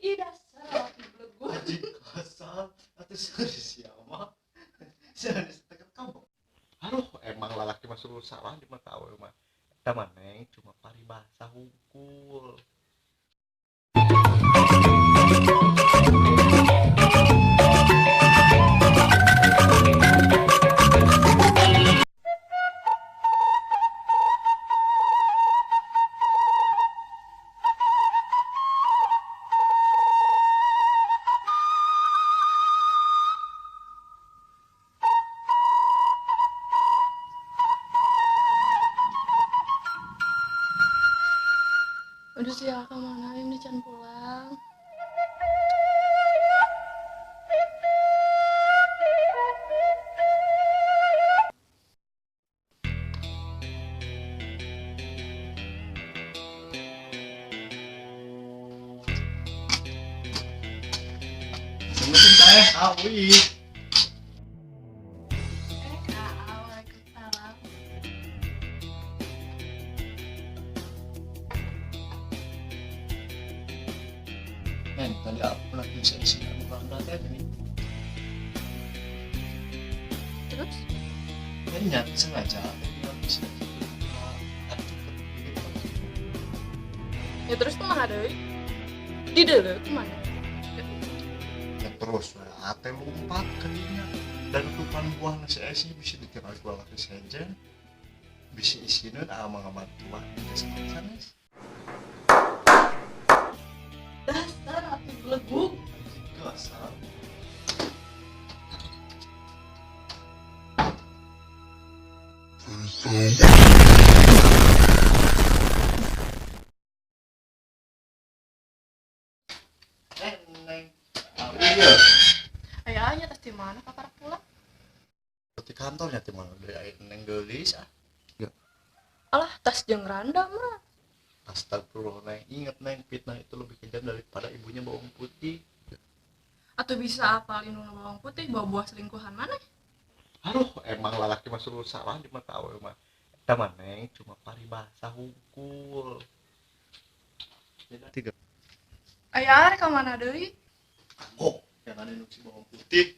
Ih dasar laki beleguk. Anjing kasar atuh serius sia mah. Serius teh kamu. Aduh, emang lalaki mah selalu salah di mata awewe mah. Eta mah Neng cuma paribasa hungkul. Udah sih ya, kemana ini can pulang. Assalamualaikum teh, awi. Waalaikumsalam. Neng, tadi aku lagi isi anu karena teh gini. Terus? Kayaknya sengaja aku bisa gitu. Ya terus kumaha deui? Di deuleu kumaha? Ya terus ate lompat kayaknya dan tutupan buah nasi esi bisa ditinggal gua laki sejen bisa isinya ama ngabantuan geus sanes. Dasar atuh beleguk. Kasar. Neng, iya. Ayahnya tas di mana kakak pulang? Di kantornya di mana? Dari neng geulis ah. Ya. Alah, tas jeung randa mah. Astagfirullah neng, inget neng, fitnah itu lebih kejam daripada ibunya bawang putih. Atau bisa apal indungna bawang putih bawa buah selingkuhan mana? Aduh, emang lalaki mah selalu salah di mata awewe mah. Eta mah neng cuma paribasa hungkul. Tiga. Ayah, rek ka mana deui? Oh, jangan indung si bawang putih.